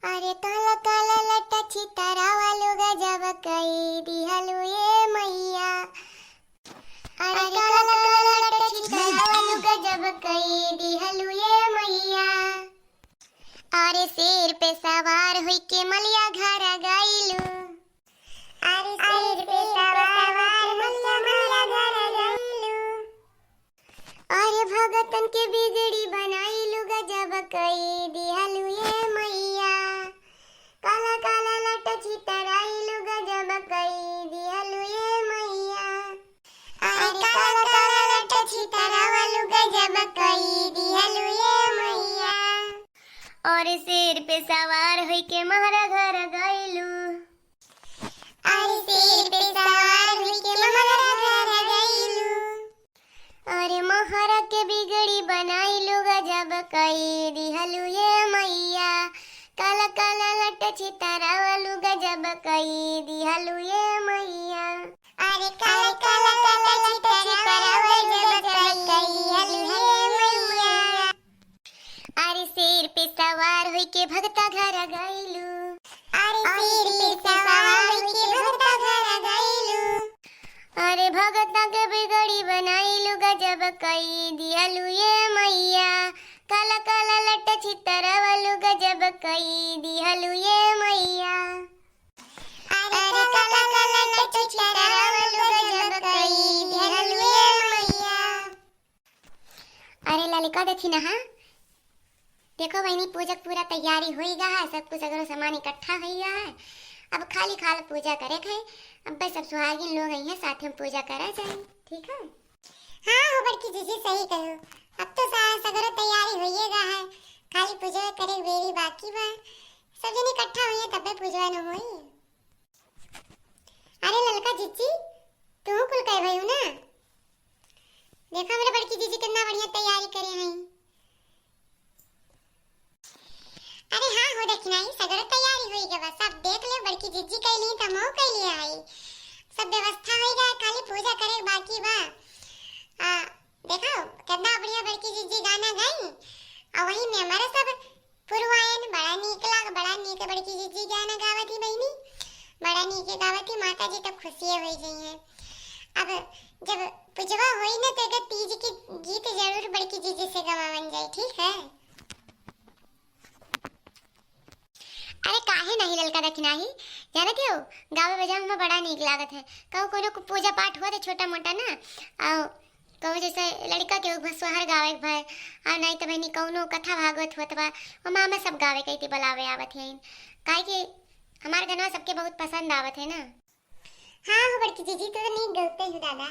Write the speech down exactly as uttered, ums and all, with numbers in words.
अरे काला काला लट्टा छितरावा लुगा जब कई दिहलु ये मैया। अरे काला काला लट्टा छितरावा लुगा जब कई दिहलु ये मैया। अरे शेर पे सवार होइके मलिया घर गइलू। अरे शेर पे सवार होइके मलिया, मलिया घर गइलू। अरे भगतन के बिगड़ी बनाइलू गजब कई दिहलू ये मैया। काला काला लट्टा छितराइलू गजब कई दिहलू ये मैया। अरे काला काला लट्टा छितरावलू गजब कई दिहलू ये मैया। अरे शेर पे सवार होइके महरा घर गइलू। अरे शेर पे सवार होइके महरा घर गइलू। अरे महरा के बिगड़ी बनाइलू गजब कई दिहलू ये मैया। काला काला लट्टा छितरावलू गजब कई दिहलू ये मैया। अरे काला काला लट्टा छितरावलू गजब कई दिहलू ये मैया। अरे शेर पे सवार होइके भगता घर गइलू। अरे शेर पे सवार होइके भगता घर गइलू। अरे भगता के बिगड़ी बनाइलू गजब कई दिहलू ये मैया। काला काला लट्टा छितरावलू गजब कई दिहलू ये मैया। अरे काला काला लट्टा छितरावलू गजब कई दिहलू ये मैया। अरे ललका देखी ना, हाँ? देखो बहिनी, पूजा के पूरा तैयारी होई गा है, सब कुछ सगरो सामान इकट्ठा होई गा है। अब खाली खाल पूजा करे के है। अब बस सब सुहागिन लोग आई हैं, साथ में पूजा करा जाए, ठीक है? हाँ हो बड़की जीजी, सही कहो। अब तो सा-, सगरो तैयारी होइए गा है, खाली पूजा करे के बेरी बाकी बा। सब जने इकट्ठा होइए तबे पूजवा न होई। अरे ललका जीजी, तू कुल कहे भयू ना? देखो हमरे बड़की जीजी कितना बढ़िया तैयारी करे हैं। अरे हाँ हो दखिनाही, सगरो तैयारी होई गवा, सब देख ले, बड़की जीजी कैली त हमहू कैली है। सब व्यवस्था होई गवा, खाली पूजा करे के बाकी बा। आ, देखो कितना बढ़िया बड़की जीजी गाना गाई। आ वही में हमारे सब पुरवायन बड़ा नीक लाग, बड़ा नीक बड़की जीजी गाना गावत ही बहिनी, बड़ा नीक गावत ही। माता जी तब खुशिये होई जइहें। अब जब पूजवा होई न तो एक तीज के गीत जरूर बड़की जीजी से गवावन जाई, ठीक है? अरे काहे नहीं ललका दखिनाही, जानत हो गावे बजावे में बड़ा नीक लागत है। कहू कोनो को पूजा पाठ हुआ तो छोटा मोटा ना, और कहू जैसे लड़का के ऊपर सोहर गावे के भाई, और नहीं तो बहनी कौनो कथा भागवत होत बा, ओमा में सब गावे के ती बुलावे आवत हैं। काहे कि हमार गनवा सबके बहुत पसंद आवत है ना। हाँ हो बड़की जीजी, तू तो नीक गौते हो दादा।